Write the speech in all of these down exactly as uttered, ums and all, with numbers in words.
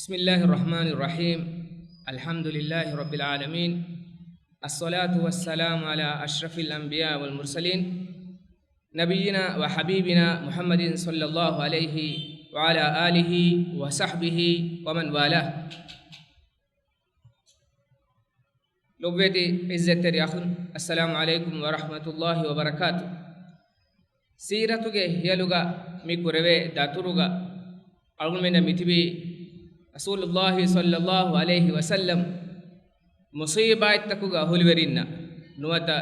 بسم الله الرحمن الرحيم. الحمد لله رب العالمين. الصلاة والسلام على أشرف الأنبياء والمرسلين، نبينا وحبيبنا محمد صلى الله عليه وعلى آله وصحبه ومن والاه. ލޮބުވެތި ޢިއްޒަތްތެރި އަޚުން، އައްސަލާމު ޢަލައިކުމް ވަރަޙްމަތުﷲި ވަބަރަކާތު. ސީރަތުގެ ހިޔަލުގަ މި ކުރެވޭ ދަތުރުގަ އަޅުގަނޑުމެންނަށް މިތިބީ ރަސޫލުﷲި ޞައްލަﷲު ޢަލައިހި ވަސައްލަމް މުޞީބާތްތަކުގަ އަހުލުވެރިންނަށް ނުވަތަ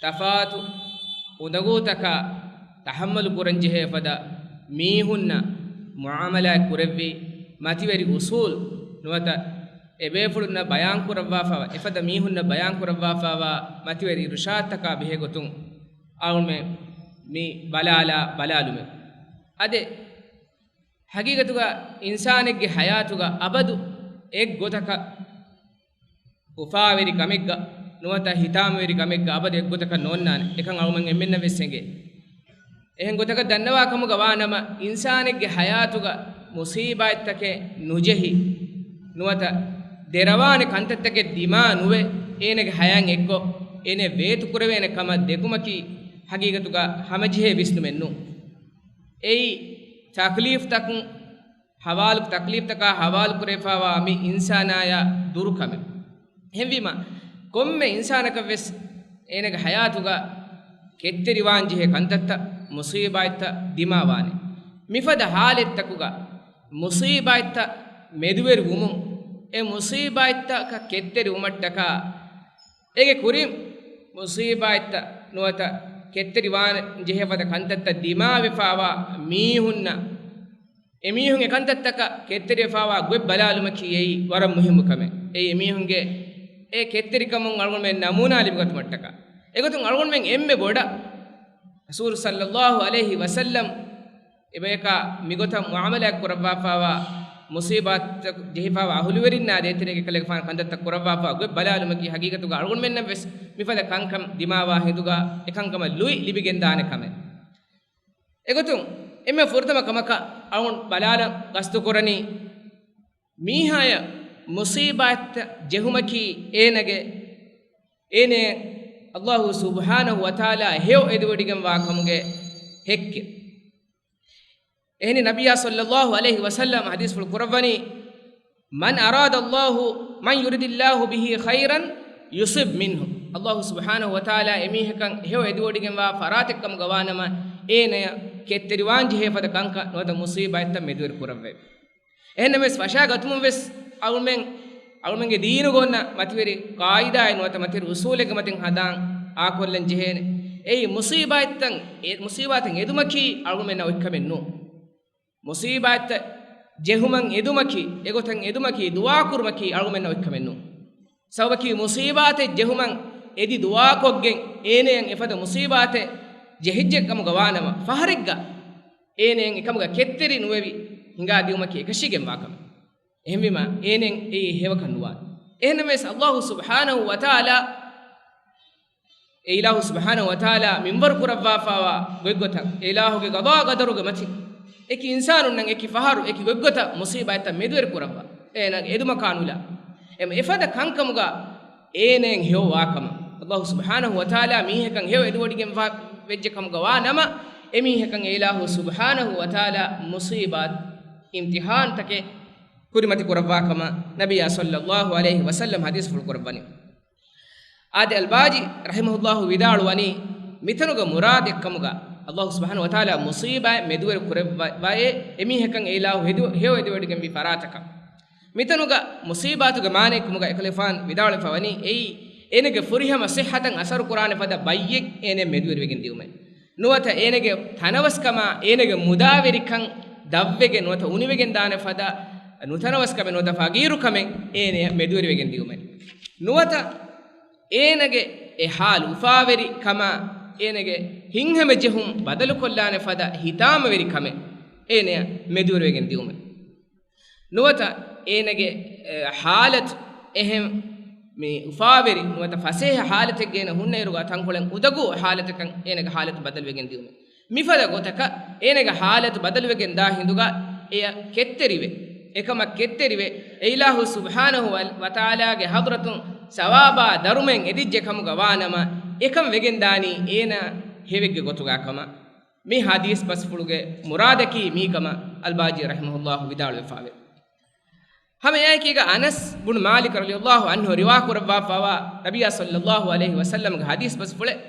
ތަފާތު އުނދަގޫތަކާ ތަޙައްމަލު ކުރަންޖެހޭ ފަދަ މީހުންނަށް މުޢާމަލާތް ކުރެއްވި މަތިވެރި އުޞޫލް ނުވަތަ އެބޭފުޅުންނަށް ބަޔާން ކުރައްވާފައިވާ، އެފަދަ މީހުންނަށް ބަޔާން ކުރައްވާފައިވާ މަތިވެރި އިރުޝާދުތަކާ ބެހޭގޮތުން އަޅުމެ މި ބަލާލާ ބަލާލުމެވެ. އަދެ ހަގީގަތުގަ އިންސާނެއްގެ ޙަޔާތުގަ އަބަދު އެއްގޮތަކަށް އުފާވެރި ކަމެއްގަ ނުވަތަ ހިތާމަވެރި ކަމެއްގަ އަބަދު އެއްގޮތަކަށް ނޯންނާނެ. އެކަން އަޅުމެން އެންމެންނަށް ވެސް އެނގޭ. އެހެން ގޮތަކަށް ދަންނަވާ ކަމުގަ ވާ ނަމަ، އިންސާނެއްގެ ޙަޔާތުގަ މުޞީބާތްތަކެއް ނުޖެހި ނުވަތަ ދެރަވާނެ ކަންތައްތަކެއް ދިމާ ނުވެ، އޭނަގެ ޙަޔާތް އެއްކޮށް އޭނަ ވޭތުކުރެވޭނެ ކަމަށް ދެކުމަކީ ހަގީގަތުގަ ހަމަޖެހޭ ވިސްނުމެއް ނޫން. އެއީ ތަކްލީފްތަކުން ހަވާލު، ތަކްލީފްތަކާ ހަވާލު ކުރެވިފައިވާ މި އިންސާނާޔާ ދުރު ކަމެއް. އެހެންވީމަ، ކޮންމެ އިންސާނަކަށް ވެސް އޭނަގެ ޙަޔާތުގަ ކެތްތެރިވާން ޖެހޭ ކަންތައްތައް، މުޞީބާތްތައް ދިމާވާނެ. މިފަދަ ޙާލަތްތަކުގަ މުޞީބާތްތައް މެދުވެރި ވުމުން، އެ މުޞީބާތްތަކަށް ކެތްތެރި ވުމަށްޓަކާ، އޭގެ ކުރިން މުޞީބާތްތައް ނުވަތަ ކެތްތެރިވާން ޖެހޭ ފަދަ ކަންތައްތައް ދިމާވެފައިވާ މީހުންނަށް، އެމީހުން އެ ކަންތައްތަކަށް ކެތްތެރިވެފައިވާ ގޮތް ބަލާލުމަކީ އެއީ ވަރަށް މުހިއްމު ކަމެއް. އެއީ އެމީހުންގެ އެ ކެތްތެރިކަމުން އަޅުގަނޑުމެން ނަމޫނާ ލިބިގަތުމަށްޓަކާ. އެގޮތުން އަޅުގަނޑުމެން އެންމެ ބޮޑަށް ރަސޫލު ޞައްލަﷲު ޢަލައިހި ވަސައްލަމް އެބަޔަކާ މިގޮތަށް މުޢާމަލާތް ކުރައްވާފައިވާ، މުޞީބާތަކު ޖެހިފައިވާ އަހުލުވެރިންނާ ދޭތެރޭގެ ކަލޭގެފާނު ކަންތައްތައް ކުރައްވާފައިވާ ގޮތް ބަލާލުމަކީ ހަގީގަތުގަ އަޅުގަނޑުމެންނަށް ވެސް މިފަދަ ކަންކަން ދިމާވާ ހިނދުގަ އެކަންކަމަށް ލުއި ލިބިގެންދާނެ ކަމެއް. އެގޮތުން އެންމެ ފުރަތަމަ ކަމަކަށް އަޅުގަނޑު ބަލާލަން ގަސްތުކުރަނީ، މީހާޔަށް މުޞީބާތްތައް ޖެހުމަކީ އޭނަގެ، އޭނަ ﷲ ސުބްޙާނަހޫ ވަތަޢާލާ ހެޔޮ އެދިވޮޑިގެންވާ ކަމުގެ ހެއްކެއް. އެހެނީ ނަބިއްޔާ ޞައްލަﷲު ޢަލައިހި ވަސައްލަމަ ޙަދީޘްފުޅު ކުރައްވަނީ، من أراد الله، من يرد الله به خيرا يصب منه. ﷲ ސުބްޙާނަހޫ ވަތަޢާލާ އެމީހަކަށް ހެޔޮ އެދިވޮޑިގެންވާ ފަރާތެއް ކަމުގަ ވާނަމަ، އޭނަޔަށް ކެތްތެރިވާން ޖެހޭ ފަދަ ކަންކަން ނުވަތަ މުޞީބާތްތައް މެދުވެރި ކުރައްވައެވެ. އެހެންނަމަވެސް ފަށާގަތުމުން ވެސް އަޅުމެން، އަޅުމެންގެ ދީނުގަ އޮންނަ މަތިވެރި ޤާޢިދާއެއް ނުވަތަ މަތިވެރި އުޞޫލެއްގެ މަތިން ހަނދާން އާކޮށްލަން ޖެހޭނެ. އެއީ މުޞީބާތްތައް، އެ މުޞީބާތައް އެދުމަކީ އަޅުމެންނަށް އޮތްކަމެއް ނޫން. މުޞީބާތްތައް ޖެހުމަށް އެދުމަކީ، އެގޮތަށް އެދުމަކީ، ދުޢާ ކުރުމަކީ އަޅުމެންނަށް އޮތްކަމެއް ނޫން. ސަބަބަކީ މުޞީބާތެއް ޖެހުމަށް އެދި ދުޢާކޮށްގެން އޭނަޔަށް އެފަދަ މުޞީބާތެއް ޖެހިއްޖެ ކަމުގަ ވާނަމަ، ފަހަރެއްގަ އޭނަޔަށް އެކަމުގަ ކެތްތެރި ނުވެވި ހިނގާދިއުމަކީ އެކަށީގެންވާ ކަމެއް. އެހެންވީމަ އޭނައަށް އެއީ ހެޔޮކަން ނުވާނެ. އެހެންނަމަވެސް ﷲ ސުބްޙާނަހޫ ވަތަޢާލާ، އެ އިލާހު ސުބްޙާނަހޫ ވަތަޢާލާ މިންވަރު ކުރައްވާފައިވާ ގޮތްގޮތަށް، އެ އިލާހުގެ ޤަޟާ ޤަދަރުގެ މަތިން އެކި އިންސާނުންނަށް އެކި ފަހަރު އެކި ގޮތްގޮތަށް މުޞީބާތްތައް މެދުވެރި ކުރައްވާ، އޭނަގެ އެދުމަކާ ނުލާ. އެމަ އެފަދަ ކަންކަމުގަ އޭނައަށް ހެޔޮވާ ކަމަށް. ﷲ ސުބްޙާނަހޫ ވަތަޢާލާ މީހަކަށް ހެޔޮ އެދިވޮޑިގެންވާ ވެއްޖެ ކަމުގަ ވާ ނަމަ، އެމީހަކަށް އެ އިލާހު ސުބްޙާނަހޫ ވަތަޢާލާ މުޞީބާތް، އިމްތިޙާންތަކެއް ކުރިމަތި ކުރައްވާ ކަމަށް ނަބިއްޔާ ޞައްލަﷲު ޢަލައިހި ވަސައްލަމަ ޙަދީޘްފުޅު ކުރައްވަނީ. އާދެ އަލްބާޖީ ރަޙިމަހުﷲ ވިދާޅުވަނީ، މިތަނުގަ މުރާދެއްކަމުގަ ﷲ ސުބްޙާނަހޫ ވަތަޢާލާ މުޞީބާތް މެދުވެރި ކުރެއްވައޭ، އެމީހަކަށް އެ އިލާހު ހެދި-، ހެޔޮ އެދިވޮޑިގެންވި ފަރާތަކަށް. މިތަނުގަ މުޞީބާތުގެ މާނައެއްކަމުގަ އެކަލޭގެފާނު ވިދާޅުވެފަވަނީ، އެއީ އޭނަގެ ފުރިހަމަ ޞިއްޙަތަށް އަސަރު ކުރާނެ ފަދަ ބައްޔެއް އޭނަ މެދުވެރިވެގެން ދިއުމެއް. ނުވަތަ އޭނަގެ ތަނަވަސްކަމާ އޭނަގެ މުދާވެރިކަން ދަށްވެގެން ނުވަތަ އުނިވެގެން ދާނެ ފަދަ ނުތަނަވަސްކަމެއް ނުވަތަ ފަގީރުކަމެއް އޭނަޔަށް މެދުވެރިވެގެން ދިއުމެއް. ނުވަތަ އޭނަގެ އެ ޙާލު އުފާވެރި ކަމާ އޭނަގެ ހިތްހަމަޖެހުން ބަދަލުކޮށްލާނެ ފަދަ ހިތާމަވެރި ކަމެއް އޭނަޔަށް މެދުވެރިވެގެން ދިއުމެއް. ނުވަތަ އޭނަގެ، އެ، ޙާލަތު އެހެން މި އުފާވެރި ނުވަތަ ފަސޭހަ ޙާލަތެއްގަ އޭނަ ހުންނައިރުގަ ތަންކޮޅެއް އުނދަގޫ ޙާލަތަކަށް އޭނަގެ ޙާލަތު ބަދަލުވެގެން ދިއުމެއް. މިފަދަ ގޮތަކަށް އޭނަގެ ޙާލަތު ބަދަލުވެގެން ދާ ހިނދުގަ އެޔަށް ކެތްތެރިވެ، އެކަމަށް ކެތްތެރިވެ، އެއިލާހު ސުބްޙާނަހު ވަ، ވަތަޢާލާގެ ޙަޟްރަތުން ސަވާބާ ދަރުމައެއް އެދިއްޖެ ކަމުގަ ވާނަމަ، އެކަން ވެގެންދާނީ އޭނާ ހެވެއްގެ ގޮތުގަ ކަމަށް. މި ޙަދީޘް ބަސްފުޅުގެ މުރާދަކީ މީކަމަށް އަލްބާޖީ ރަޙިމަހުﷲ ވިދާޅުވެފާވޭ. ހަމައެއާއެކީގަ އަނަސް ބުނު މާލިކް ރަޟިޔަﷲ ޢަންހު ރިވާކުރައްވާފައިވާ ނަބިއްޔާ ޞައްލަﷲ ޢަލައިހި ވަސައްލަމްގެ ޙަދީޘް ބަސްފުޅެއް،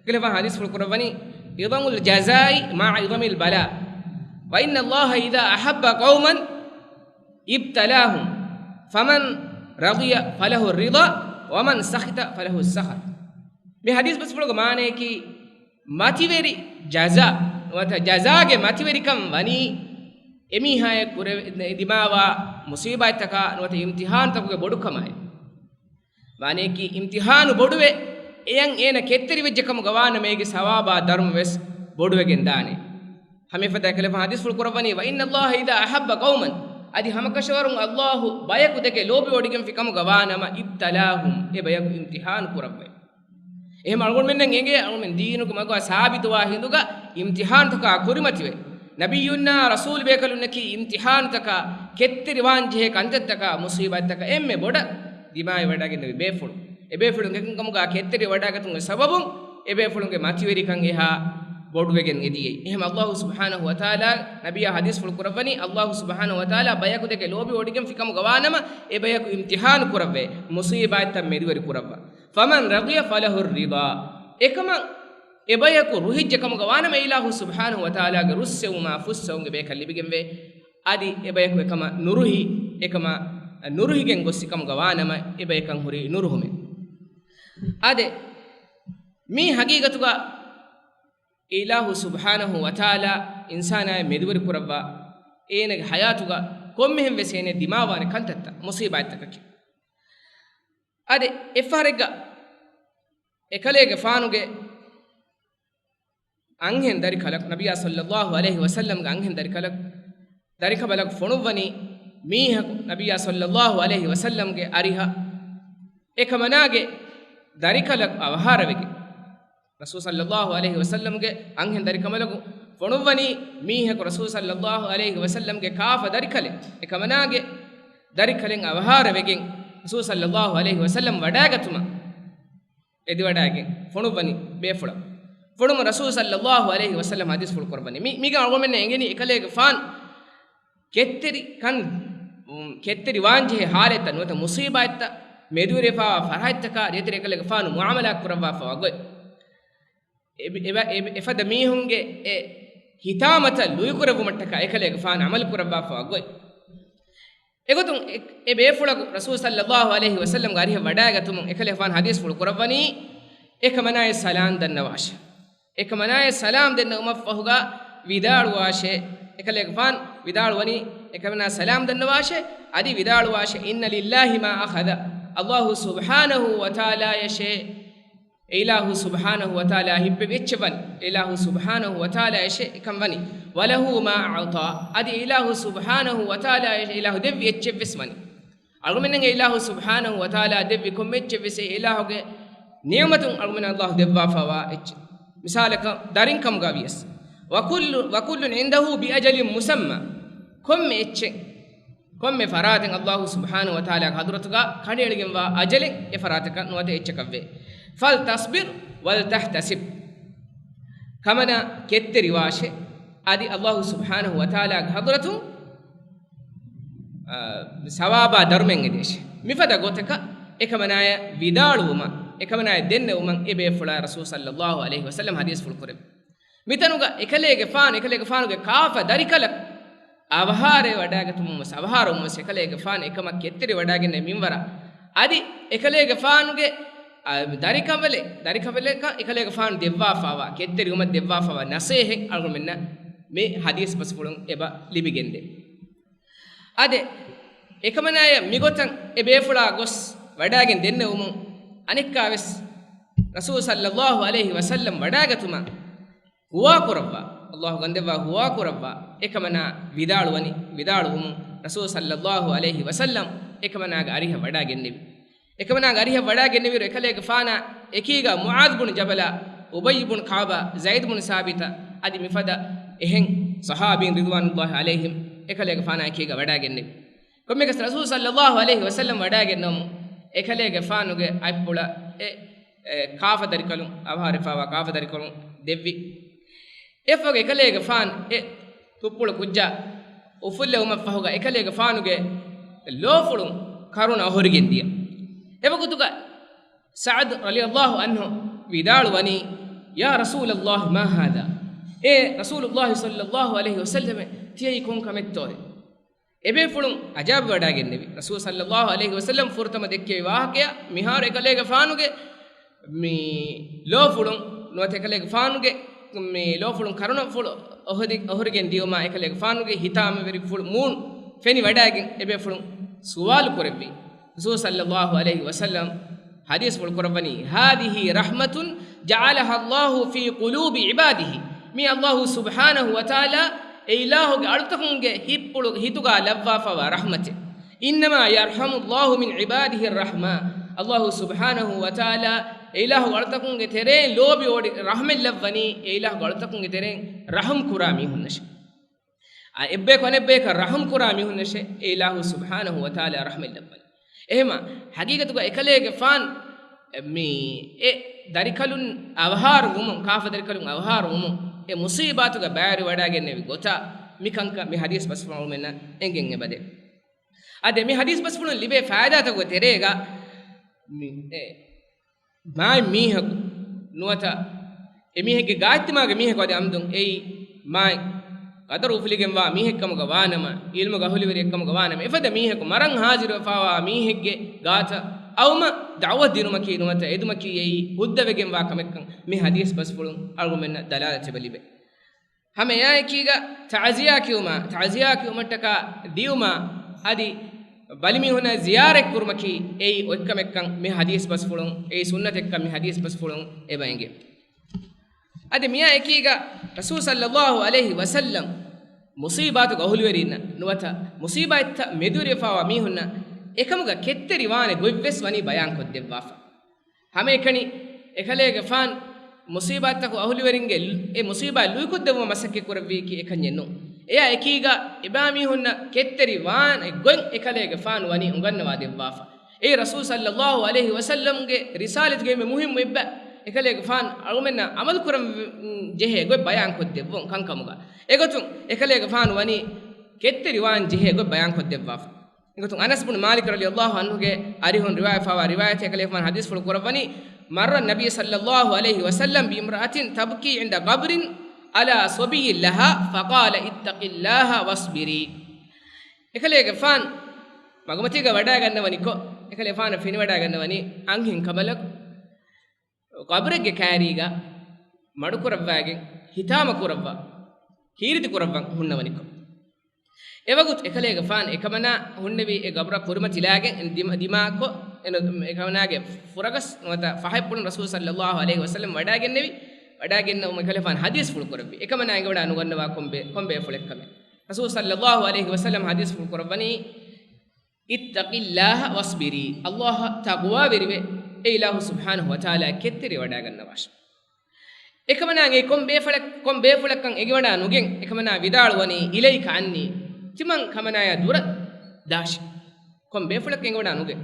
ކިލެފާން ޙަދީޘްފުޅު ކުރައްވަނީ، عظم الجزاء مع عظم البلاء، وإن الله إذا أحب قوما ابتلاهم، فمن رضي فله الرضا، ومن سخط فله السخط. މި ޙަދީޘް ބަސްފުޅުގެ މާނަޔަކީ، މަތިވެރި ޖަޒާ، ނުވަތަ ޖަޒާގެ މަތިވެރިކަން ވަނީ، އެމީހާޔަށް ކުރެ، ދިމާވާ މުޞީބާތްތަކާ ނުވަތަ އިމްތިޙާންތަކުގެ ބޮޑުކަމާއި. މާނަޔަކީ، އިމްތިޙާނު ބޮޑުވެ، އެޔަން އޭނަ ކެތްތެރިވެއްޖެ ކަމުގަ ވާނަމަ އޭގެ ސަވާބާ ދަރުމަވެސް ބޮޑުވެގެން ދާނެ. ހަމަ އެފަދަ އެކަލޭގެފާނު ޙަދީޘްފުޅު ކުރައްވަނީ، وإن الله إذا أحب قوما، އަދި ހަމަކަށަވަރުން ﷲ ބަޔަކު ދެކެ ލޯބިވޮޑިގެންފި ކަމުގަ ވާނަމަ، ابتلاهم، އެ ބަޔަކު އިމްތިޙާނު ކުރައްވައި. އެހެން އަޅުގަނޑުމެންނަށް އެނގޭ، އަޅުގަނޑުމެން ދީނުގެ މަގުގަ ސާބިތުވާ ހިނދުގަ އިމްތިޙާނުތަކާ ކުރިމަތިވެ، ނަބިއްޔުންނާ ރަސޫލު ބޭކަލުންނަކީ އިމްތިޙާނުތަކާ ކެތްތެރިވާންޖެހޭ ކަންތައްތަކާ މުޞީބާތްތަކާ އެންމެ ބޮޑަށް ދިމާވެވަޑައިގެންނެވި ބޭފުޅު. އެބޭފުޅުން އެކަންކަމުގަ ކެތްތެރިވަޑައިގަތުމުގެ ސަބަބުން އެބޭފުޅުންގެ މަތިވެރިކަން އެހާ ބޮޑުވެގެން އެދިޔައީ. އެހެން ﷲ ސުބްޙާނަހު ވަތަޢާލާ ނަބިއްޔާ ޙަދީޘްފުޅު ކުރައްވަނީ، ﷲ ސުބްޙާނަހު ވަތަޢާލާ ބަޔަކު ދެކެ ލޯބިވޮޑިގެންފި ކަމުގަ ވާނަމަ، އެ ބަޔަކު އިމްތިޙާނު ކުރައްވައި، މުޞީބާތްތައް މެދުވެރި ކުރައްވާ. فمن رضي فله الرضا. އެކަމަށް އެބަޔަކު ރުހިއްޖެ ކަމުގަ ވާނަމަ، އިލާހު ސުބްޙާނަހު ވަތަޢާލާގެ ރުއްސެވުމާ ފުއްސެވުމުގެ ބޭކަށް ލިބިގެންވޭ. އަދި އެބަޔަކު އެކަމަށް ނުރުހި، އެކަމަށް ނުރުހިގެން ގޮއްސި ކަމުގަ ވާނަމަ، އެބަޔަކަށް ހުރީ ނުރުހުމެއް. އާދެ، މީ ޙަޤީޤަތުގަ އިލާހު ސުބްޙާނަހު ވަތަޢާލާ އިންސާނާއެއް މެދުވެރި ކުރައްވާ، އޭނަގެ ޙަޔާތުގަ ކޮންމެހެން ވެސް އޭނަ ދިމާވާނެ ކަންތައްތައް، މުޞީބާތްތަކަކީ. އާދެ، އެއްފަހަރެއްގަ އެކަލޭގެފާނުގެ އަންހެން ދަރިކަލަކު، ނަބިއްޔާ ޞައްލަﷲ ޢަލައިހި ވަސައްލަމްގެ އަންހެން ދަރިކަލަކު، ދަރިކަނބަލަކު ފޮނުއްވަނީ މީހަކު ނަބިއްޔާ ޞައްލަﷲ ޢަލައިހި ވަސައްލަމްގެ އަރިހަށް. އެކަމަނާގެ ދަރިކަލަކު އަވަހާރަވެގެން، ރަސޫލު ޞައްލަﷲ ޢަލައިހި ވަސައްލަމްގެ އަންހެން ދަރިކަނބަލަކު ފޮނުއްވަނީ މީހަކު ރަސޫލު ޞައްލަﷲ ޢަލައިހި ވަސައްލަމްގެ ކާފަ ދަރިކަލެއް. އެކަމަނާގެ ދަރިކަލެއް އަވަހާރަވެގެން، ރަސޫލު ޞައްލަﷲ ޢަލައިހި ވަސައްލަމް ވަޑައިގަތުމަށް އެދިވަޑައިގެން ފޮނުއްވަނީ ބޭފުޅަށް. ފޮނުވުމަށް ރަސޫލު ޞައްލަﷲ ޢަލައިހި ވަސައްލަމް ޙަދީޘްފުޅު ކުރައްވަނީ. މި، މީގަ އަޅުގަނޑުމެންނަށް އެނގެނީ އެކަލޭގެފާނު ކެތްތެރިކަން، ކެތްތެރިވާންޖެހޭ ޙާލަތްތައް ނުވަތަ މުޞީބާތްތައް މެދުވެރިވެފައިވާ ފަރާތްތަކާ ދޭތެރޭ އެކަލޭގެފާނު މުޢާމަލާތް ކުރައްވާފައިވާ ގޮތް. އެ، އެ، އެ، އެފަދަ މީހުންގެ އެ ހިތާމަތައް ލުއިކުރެއްވުމަށްޓަކާ އެކަލޭގެފާނު ޢަމަލު ކުރައްވާފައިވާ ގޮތް. އެގޮތުން އެ، އެ ބޭފުޅަކު ރަސޫލު ޞައްލަﷲ ޢަލައިހި ވަސައްލަމްގެ އަރިހަށް ވަޑައިގަތުމުން އެކަލޭގެފާނު ޙަދީޘްފުޅު ކުރައްވަނީ، އެކަމަނާއަށް ސަލާމް ދަންނަވާށޭ. އެކަމަނާއަށް ސަލާމް ދެންނެވުމަށްފަހުގަ ވިދާޅުވާށޭ. އެކަލޭގެފާނު ވިދާޅުވަނީ، އެކަމަނާއަށް ސަލާމް ދަންނަވާށޭ، އަދި ވިދާޅުވާށޭ، إن لله ما أخذ. ﷲ ސުބްޙާނަހު ވަތަޢާލާއަށޭ. އެއިލާހު ސުބްޙާނަހު ވަތަޢާލާ ހިއްޕެވި އެއްޗެއް ވަނީ. އެއިލާހު ސުބްޙާނަހު ވަތަޢާލާއަށޭ އެކަން ވަނީ. وله ما أعطى. އަދި އެއިލާހު ސުބްޙާނަހު ވަތަޢާލާއަށޭ އެއިލާހު ދެއްވި އެއްޗެއްވެސް ވަނީ. އަޅުގަނޑުމެންނަށް އެއިލާހު ސުބްޙާނަހު ވަތަޢާލާ ދެއްވި ކޮންމެ އެއްޗެއްވެސް އެ އިލާހުގެ ނިޢުމަތުން އަޅުގަނޑުމެންނަށް ﷲ ދެއްވާފައިވާ އެއްޗެއް. މިސާލަކަށް ދަރިން ކަމުގަ ވިޔަސް. وكل، وكل عنده بأجل مسمى. ކޮންމެ އެއްޗެއް، ކޮންމެ ފަރާތެއް ﷲ ސުބްޙާނަހު ވަތަޢާލާގެ ޙަޟްރަތުގަ ކަނޑައެޅިގެންވާ އަޖަލެއް އެ ފަރާތަކަށް ނުވަތަ އެއްޗަކަށްވޭ. فلتصبر ولتحتسب. ކަމަނާ ކެތްތެރިވާށޭ. އަދި ﷲ ސުބްޙާނަހު ވަތަޢާލާގެ ޙަޟްރަތުން، އާ، ސަވާބާ ދަރުމައެއް އެދޭށޭ. މިފަދަ ގޮތަކަށް އެކަމަނާޔަށް ވިދާޅުވުމަށް، އެކަމަނާޔަށް ދެންނެވުމަށް އެ ބޭފުޅާ ރަސޫލު ޞައްލަﷲ ޢަލައިހި ވަސައްލަމް ޙަދީޘްފުޅު ކުރެއްވި. މިތަނުގަ އެކަލޭގެފާނު، އެކަލޭގެފާނުގެ ކާފަ ދަރިކަލަކު އަވަހާރަވެވަޑައިގަތުމުން ވެސް، އަވަހާރަވުމުން ވެސް އެކަލޭގެފާނު އެކަމަށް ކެތްތެރިވަޑައިގެންނެވި މިންވަރަށް. އަދި އެކަލޭގެފާނުގެ، އާ، ދަރިކަނބަލެއް، ދަރިކަނބަލަކަށް އެކަލޭގެފާނު ދެއްވާފައިވާ، ކެތްތެރިވުމަށް ދެއްވާފައިވާ ނަޞޭޙަތް އަޅުގަނޑުމެންނަށް މި ޙަދީޘް ބަސްފުޅުން އެބަ ލިބިގެންދޭ. އާދެ، އެކަމަނާޔަށް މިގޮތަށް އެ ބޭފުޅާ ގޮސް ވަޑައިގެން ދެންނެވުމުން އަނެއްކާވެސް ރަސޫލު ޞައްލަﷲ ޢަލައިހި ވަސައްލަމް ވަޑައިގަތުމަށް ހުވާކުރައްވާ، ﷲ ގަންދެއްވާ ހުވާކުރައްވާ، އެކަމަނާ ވިދާޅުވަނީ، ވިދާޅުވުމުން ރަސޫލު ޞައްލަﷲ ޢަލައިހި ވަސައްލަމް އެކަމަނާގެ އަރިހަށް ވަޑައިގެންނެވި. އެކަމަނާގެ އަރިހަށް ވަޑައިގެންނެވިއިރު އެކަލޭގެފާނާ އެކީގަ މުޢާޛު ބުނު ޖަބަލާ، އުބައްޔު ބުނު ކަޢުބާ، ޒައިދު ބުނު ސާބިތާ، އަދި މިފަދަ އެހެން ޞަޙާބީން ރިޟްވާނުﷲ ޢަލައިހިމް އެކަލޭގެފާނާ އެކީގަ ވަޑައިގެންނެވި. ކޮންމެއަކަސް ރަސޫލު ޞައްލައްލާހު ޢަލައިހި ވަސައްލަމް ވަޑައިގެންނަވަމު، އެކަލޭގެފާނުގެ އަތްޕުޅަށް އެ، އެ، ކާފަދަރިކަލުން، އަވަހާރަވެފައިވާ ކާފަދަރިކަލުން ދެއްވި. އެއަށްފަހުގަ އެކަލޭގެފާނު އެ ތުއްޕުޅު ކުއްޖާ އުފުއްލެވުމަށްފަހުގަ އެކަލޭގެފާނުގެ ލޯފުޅުން ކަރުނަ އޮހޮރިގެން ދިޔަ. އެވަގުތުގަ ސަޢަދު ރަޟިޔައްލާހު ޢަންހު ވިދާޅުވަނީ، "يا رسول الله، ما هذا؟" އޭ ރަސޫލުއްލާހި ޞައްލައްލާހު ޢަލައިހި ވަސައްލަމެ، ތިޔައީ ކޮން ކަމެއްތޯއޭ؟ އެބޭފުޅުން އަޖާބުވެވަޑައިގެންނެވި. ރަސޫލު ޞައްލައްލާހު ޢަލައިހި ވަސައްލަމް ފުރަތަމަ ދެއްކެވި ވާހަކަޔަށް، މިހާރު އެކަލޭގެފާނުގެ މި ލޯފުޅުން ނުވަތަ އެކަލޭގެފާނުގެ މި ލޯފުޅުން ކަރުނަފުޅު އޮހޮރި-، އޮހޮރިގެން ދިޔުމާ އެކަލޭގެފާނުގެ ހިތާމަވެރިފުޅު މޫނު ފެނިވަޑައިގެން އެބޭފުޅުން ސުވާލު ކުރެއްވި. ރަސޫލު ޞައްލައްލާހު ޢަލައިހި ވަސައްލަމް ޙަދީޘްފުޅު ކުރައްވަނީ، "هذه رحمة جعلها الله في قلوب عباده." މީ ﷲ ސުބްޙާނަހު ވަތަޢާލާ އެ އިލާހުގެ އަޅުތަކުންގެ ހިތްޕުޅު، ހިތުގަ ލައްވާފައިވާ ރަޙްމަތެއް. "إنما يرحم الله من عباده الرحماء." ﷲ ސުބްޙާނަހު ވަތަޢާލާ އެ އިލާހުގެ އަޅުތަކުންގެ ތެރެއިން ލޯބިވޮޑި ރަޙްމަތް ލައްވަނީ އެ އިލާހުގެ އަޅުތަކުންގެ ތެރެއިން ރަޙުމް ކުރާ މީހުންނަށެ. އާ، އެއްބަޔަކު އަނެއްބަޔަކަށް ރަޙުމް ކުރާ މީހުންނަށެ އެ އިލާހު ސުބްޙާނަހު ވަތަޢާލާ ރަޙްމަތް ލައްވަނީ. އެހެމަ ޙަޤީޤަތުގަ އެކަލޭގެފާން މި އެ ދަރިކަލުން އަވަހާރަ ވުމުން، ކާފަ ދަރިކަލުން އަވަހާރަ ވުމުން، އެ މުޞީބާތުގަ ބައިވެރިވަޑައިގެންނެވި ގޮތަށް މިކަންކަން މި ޙަދީޘް ބަސްފުޅުން އަޅުމެންނަށް އެނގެން އެބަދޭ. އާދެ، މި ޙަދީޘް ބަސްފުޅުން ލިބޭ ފައިދާތަކުގެ ތެރޭގަ މި އެ މާތް މީހަކު ނުވަތަ އެމީހެއްގެ ގާތްތިމާގެ މީހަކު އަދި އަމްދުން އެއީ މާތް ޤަދަރު އުފުލިގެންވާ މީހެއްކަމުގަ ވާނަމަ، ޢިލްމުގެ އަހުލުވެރިއެއްކަމުގަ ވާނަމަ، އެފަދަ މީހަކު މަރަން ޙާޟިރުވެފައިވާ މީހެއްގެ ގާތަށް އައުމަށް ދަޢުވަތު ދިނުމަކީ ނުވަތަ އެދުމަކީ އެއީ ހުއްދަވެގެންވާ ކަމެއްކަން މި ޙަދީޘް ބަސްފުޅުން އަޅުގަނޑުމެންނަށް ދަލާލަތެއް ލިބޭ. ހަމަ އެއާއެކީގަ ތަޢުޒިޔާ ކިޔުމާ، ތަޢުޒިޔާ ކިޔުމަށްޓަކާ ދިޔުމާ، އަދި ބަލިމީހުންނަށް ޒިޔާރަތް ކުރުމަކީ އެއީ އޮތްކަމެއްކަން މި ޙަދީޘް ބަސްފުޅުން، އެއީ ސުންނަތެއްކަން މި ޙަދީޘް ބަސްފުޅުން އެބަ އެނގޭ. އަދި މިއާ އެކީގަ ރަސޫލު ޞައްލައްލާހު ޢަލައިހި ވަސައްލަމް މުޞީބާތުގެ އަހުލުވެރީންނަށް ނުވަތަ މުޞީބާތްތައް މެދުވެރިވެފައިވާ މީހުންނަށް އެކަމުގަ ކެތްތެރިވާނެ ގޮތްވެސް ވަނީ ބަޔާންކޮށްދެއްވާފަ. ހަމައެކަނި އެކަލޭގެފާން މުޞީބާތްތަކު އަހުލުވެރިންގެ ލު-، އެ މުޞީބާތް ލުއިކޮށްދެއްވުމަށް މަސައްކަތް ކުރެއްވީކީ އެކަންޏެއް ނޫން. އެއާ އެކީގަ އެބައިމީހުންނަށް ކެތްތެރިވާނެ ގޮތް އެކަލޭގެފާނު ވަނީ އުނގަންނަވާ ދެއްވާފަ. އެއީ ރަސޫލު ޞައްލައްލާހު ޢަލައިހި ވަސައްލަމްގެ ރިސާލަތުގެ އެންމެ މުހިއްމު އެއްބަ. އެކަލޭގެފާނު އަޅުމެންނަށް ޢަމަލު ކުރަން ޖެހޭ ގޮތް ބަޔާން ކޮށްދެއްވުން ކަންކަމުގަ. އެގޮތުން އެކަލޭގެފާނު ވަނީ ކެތްތެރިވާން ޖެހޭ ގޮތް ބަޔާން ކޮށްދެއްވާފަ. އެގޮތުން އަނަސް ބުނު މާލިކް ރަޟިޔައްލާހު ޢަންހުގެ އަރިހުން ރިވާޔަތް ފާވާ ރިވާޔަތެއް އެކަލޭގެފާނު ޙަދީޘްފުޅު ކުރައްވަނީ، مر النبي صلى الله عليه وسلم بامرأة تبكي عند قبر على صبي لها فقال اتق الله واصبري. އެކަލޭގެފާން މަގުމަތީގަ ވަޑައިގަންނަވަނިކޮށް، އެކަލޭގެފާނަށް ފެނިވަޑައިގަންނަވަނީ އަންހެން ކަނބަލަކު ޤަބުރެއްގެ ކައިރީގަ މަޑުކުރައްވައިގެން ހިތާމަ ކުރައްވާ، ކީރިތި ކުރައްވަން ހުންނަވަނިކޮށް. އެވަގުތު އެކަލޭގެފާން އެކަމަނާ ހުންނެވި އެ ޤަބުރަށް ކުރިމަތިލާގެން ދިމާ-، ދިމާކޮށް، އެ ނު-، އެކަމަނާގެ ފުރަގަސް ނުވަތަ ފަހަތްޕުޅުން ރަސޫލު ޞައްލައްލާހު ޢަލައިހި ވަސައްލަމް ވަޑައިގެންނެވި، ވަޑައިގެންނެވުމަށް އެކަލޭގެފާން ޙަދީޘްފުޅު ކުރެއްވި. އެކަމަނާ އެނގިވަޑައި ނުގަންނަވާ ކޮންބޭ-، ކޮންބޭފުޅެއްކަމެއް. ރަސޫލު ޞައްލައްލާހު ޢަލައިހި ވަސައްލަމް ޙަދީޘްފުޅު ކުރައްވަނީ، اتق الله واصبري، ﷲ އަށް ތަޤްވާވެރިވެ، އެ އިލާހު ސުބްޙާނަހު ވަތަޢާލާ ކެތްތެރިވަޑައިގަންނަވާށި. އެކަމަނާ އެ ކޮން ބޭފުޅެއް-، ކޮން ބޭފުޅަކަށް އެނގިވަޑައި ނުގެން، އެކަމަނާ ވިދާޅުވަނީ، إليك عني، ތިމަން ކަމަނާޔާ ދުރަށް ދާށި. ކޮން ބޭފުޅަކަށް އެނގިވަޑައި ނުގެން.